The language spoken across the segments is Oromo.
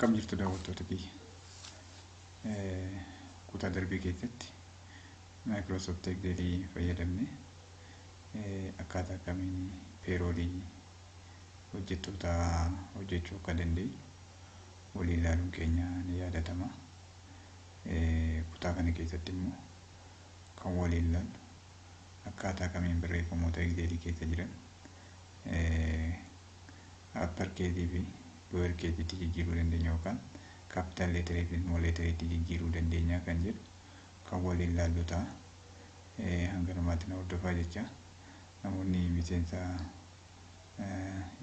Akkam jirtu daawwattoota kiyya? Kutaa darbee keessatti Microsoft Excel fayyadamne akkaataa kamiin payroll hojjettoota hojjechuu akka dandeenyu waliin ilaaluun keenya ni yaadatama. Kutaa kana keessatti immoo kan waliin ilaallu akkaataa kamiin barreeffamoota Excel keessa jiran upper case fi lower case'itti jijjiiruu dandeenya yookaan capital letter fi small letter'itti jijjiiruu dandeenya kan jedhu kan waliin ilaallu ta'a. Hanga dhumaatti na hordofaa jecha. Namoonni miseensa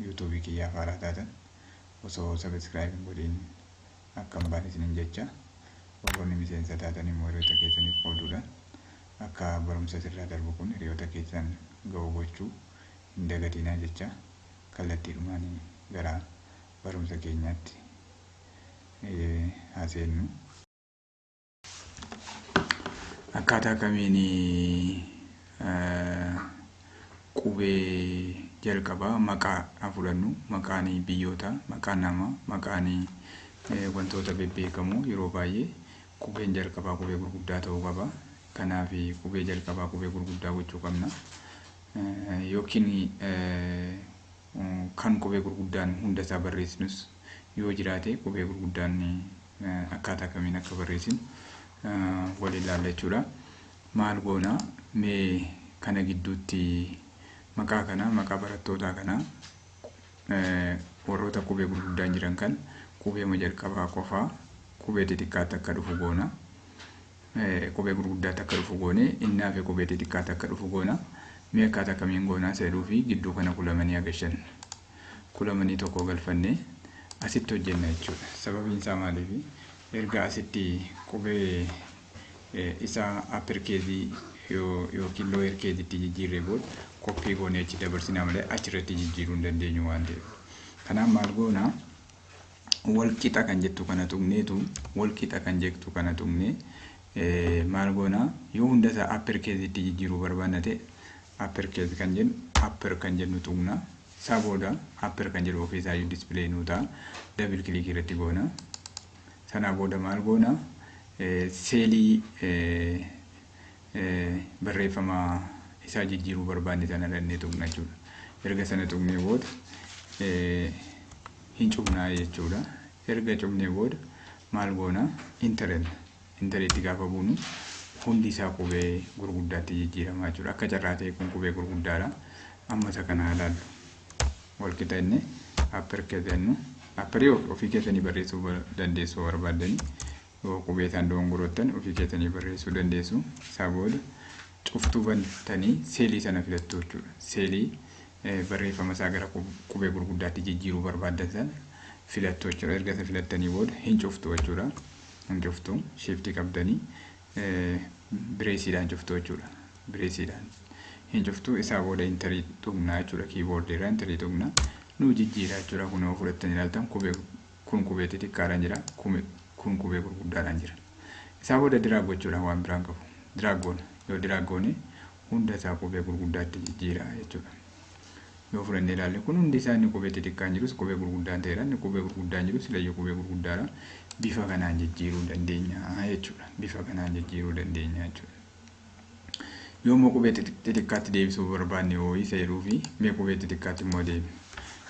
YouTube kiyyaaf haaraa taatan osoo subscribe hin godhin akka hin baane isiniin jecha. Warroonni miseensa taatan immoo hiriyoota keessaniif qooduudhaan akka barumsa asirraa darbu kun hiriyoota keessan ga'u gochuu hin dagatinaa jecha. Kallattiidhumaan gara barumsa keenyaatti haa seennu. Akkaataa kamiin qubee jalqabaa maqaa haa fudhannu, maqaan biyyootaa, maqaan namaa, maqaan wantoota bebbeekamoo yeroo baay'ee qubeen jalqabaa qubee gurguddaa ta'uu qaba. Kanaaf qubee jalqabaa qubee gurguddaa gochuu qabna. Yookiin kan qubee gurguddaan hunda isaa barreessinus yoo jiraate, qubee gurguddaan akkaataa kamiin akka barreessinu waliin ilaalla jechuudha. Maal goona? Mee kana gidduutti maqaa kana, maqaa barattootaa kana, warroota qubee gurguddaan jiran kan qubee jalqabaa qofaa qubee xixiqqaatti akka dhufu goona. Qubee gurguddaatti akka dhufu goone, inni hafe qubee xixiqqaatti akka dhufu goona. Mee akkaataa kamiin goonaa seeruu fi gidduu kana column agashan. Column tokko galfannee asitti hojjenna jechuudha. Sababiin isaa maaliifi? Erga asitti qubee isa upper case yookiin lower case'itti jijjiirree booda copy goonee achi dabarsinaa malee achirratti jijjiiruu hin dandeenyu waan ta'eef. Kanaaf maal goonaa? Wal qixa kan jettu kana tuqneetu, wal qixa kan jettu kana tuqnee maal goonaa? Yoo hunda isaa upper case'itti jijjiiruu barbaanna ta'e, upper case kan jennu, upper kan jennu tuqna. Isaa booda upper kan jedhu ofiisaa iyyuu display nuu ta'a. Double click irratti goona. Sanaa booda maal goona? Cell barreeffama isaa jijjiiruu barbaanne sana dhannee tuqna jechuudha. Erga sana tuqnee booda hin cufnaa jechuudha. Erga cufnee booda maal goona? Enter. Enteritti gaafa buunu hundi isaa qubee gurguddaatti jijjiiramaa jechuudha. Akka carraa ta'e kun qubee gurguddaadha. Amma isa kana ilaallu. Wal qixa inni upper case jennu. Upper ofii keessanii barreessuu dandeessuu barbaaddanii, yoo qubee isaan dogongorottan ofii keessanii barreessuu dandeessu. Isaa booda cuftuu bantanii cell sana filattu jechuudha. Cell barreeffama isaa gara qubee gurguddaatti jijjiiruu barbaaddan sana filattu jechuudha. Erga isa filattanii booda hin cuftu jechuudha. Hin cuftu. Shift qabdanii braceiidhaan cuftu jechuudha. Braceiidhaan hin cuftu. Isaa booda enter tuqnaa jechuudha. Keyboard irraa enter tuqnaa. Nuu jijjiira jechuudha. Kun yoo fudhattanii ilaaltan, qubee kun qubee xixiqqaadhaan jira. Kun qubee gurguddaadhaan jira. Isaa booda drag gochuudha, waan biraan qabu. Drag goona. Yoo drag goone hunda isaa qubee gurguddaatti jijjiira jechuudha. Yoo fudhannee ilaalle, kun hundi isaa inni qubee xixiqqaan jirus qubee gurguddaan ta'eera. Inni qubee gurguddaan jirus silayyuu qubee gurguddaadha. Bifa kanaan jijjiiruu dandeenya jechuudha. Bifa kanaan jijjiiruu dandeenya jechuudha. Yoo immoo qubee xixiqqaatti deebisuu barbaanne hoo isa jedhuu fi mee qubee xixiqqaatti immoo deebi.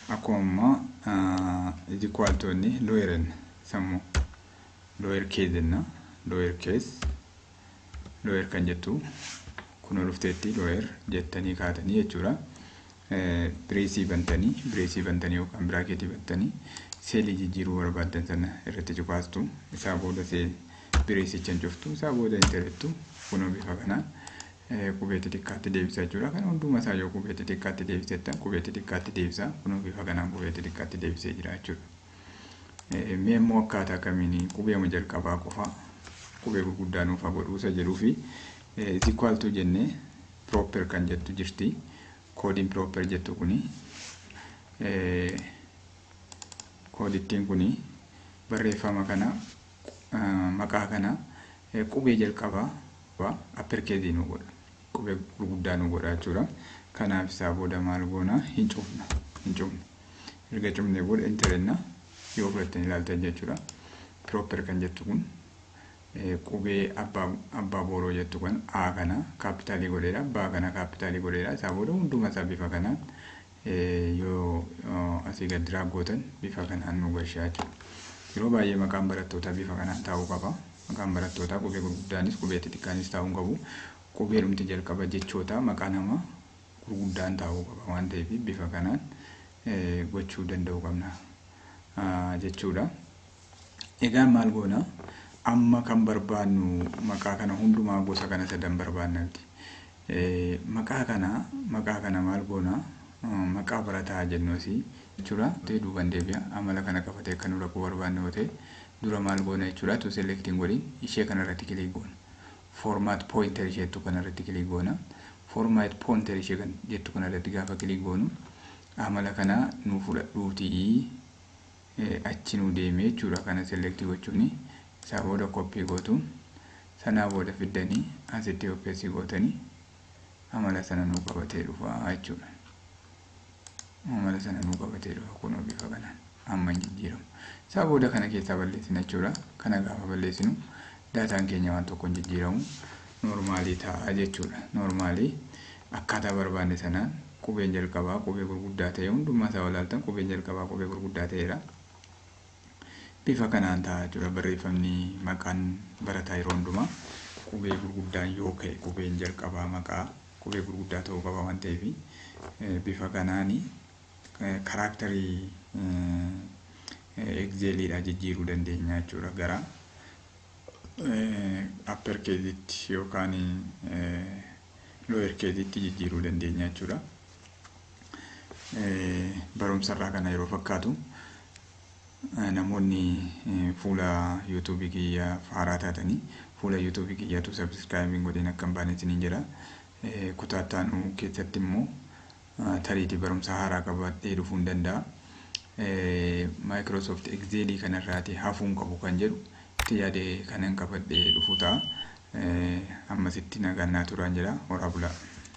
Akkuma ammaa is equal to inni lower sammuu lower case jenna. Lower case, lower kan jettu kun dhufteetti lower jettanii kaatanii jechuudha. Brace bantanii yookaan bracket bantanii cell jijjiiruu barbaaddan sana irratti cuqaastu. Isaa booda braceicha hin cuftu. Isaa booda enterettu. Kunoo bifa kanaan qubee xixiqqaatti deebisa jechuudha. Kana hunduma isaa yoo qubee xixiqqaatti deebisettan qubee xixiqqaatti deebisa. Kunoo bifa kanaan qubee xixiqqaatti deebisee jira jechuudha. Mee immoo akkaataa kamiin qubee jalqabaa qofa qubee gurguddaa nuuf haa godhuu isa jedhuu fi is equal to jennee proper kan jettu jirti. Koodiin proper jettu kuni, koodittiin kuni barreeffama kana, maqaa kana qubee jalqabaa upper case nu godha. Qubee gurguddaa nu godha jechuudha. Kanaaf isaa booda maal goona? Hin cufna. Hin cufna. Erga cufnee booda enterenna. Yoo fudhattanii ilaaltan jechuudha. Proper kan jettu kun qubee abbaa booroo jettu kan A kana capital godheera, B kana capital godheera. Isaa booda hunduma isaa bifa kanaan yoo asii gad drag gootan bifa kanaan nu gashaa jechuudha. Yeroo baay'ee maqaan barattootaa bifa kanaan taa'uu qaba. Maqaan barattootaa qubee gurguddaanis qubee xixiqqaanis taa'uu qabu. Qubee dhumti jalqaba jechoota maqaa nama gurguddaan taa'uu qaba waan ta'eef bifa kanaan gochuu danda'uu qabna jechuudha. Egaa maal goona? Amma kan barbaannu maqaa kana hundumaa gosa kana sadan barbaanna miti. Maqaa kana maal goona? Maqaa barataa jennu asii jechuudha. Duuban deebi'a. Amala kana qabatee akka nu dhaquu barbaannu yoo ta'e, dura maal goona jechuudha? Tu selectiin godhin ishee kanarratti click goona. Format painter isheettu kanarratti click goona. Format painter ishee kan jettu kanarratti gaafa click goonu, amala kana nu fudhadhuutii achi nu deemee jechuudha. Kana select gochuuni isaa booda copy gootu. Sanaa booda fiddanii asitti paste gootanii amala sana nuu qabatee dhufa jechuudha. Amala sana nuu qabatee dhufa kunoo bifa kanaan amma hin jijjiiramu. Isaa booda kana keessaa balleessina jechuudha. Kana gaafa balleessinu daataan keenya waan tokko hin jijjiiramu, normal ta'a jechuudha. Normal akkaataa barbaanne sanaan qubeen jalqabaa qubee gurguddaa ta'e, hundumaa isaa walaaltan qubeen jalqabaa qubee gurguddaa ta'eera. Bifa kanaan ta'a jechuudha. Barreeffamni maqaan barataa yeroo hundumaa qubee gurguddaan yoo ka'e, qubeen jalqabaa maqaa qubee gurguddaa ta'uu qaba waan ta'eef, bifa kanaani character Exceliidhaa jijjiiruu dandeenya jechuudha, gara upper caseitti yookaan lower caseitti jijjiiruu dandeenya jechuudha. Barumsa irraa kana yeroo fakkaatu, namoonni fuula YouTubeii kiyya haaraa taatanii fuula YouTubeii kiyyaatu subscribeiin godheen akka hin baane isiniin jedha. Kutaa itti aanu keessatti immoo tariitii barumsa haaraa qabadhee dhufuu hin danda'a. Microsoft Excelii kanarraati hafuun qabu kan jedhu itti yaadee kanan qabadhee dhufu ta'a. Ammasitti nagaan naa turaan jedha. Horaa bulaa.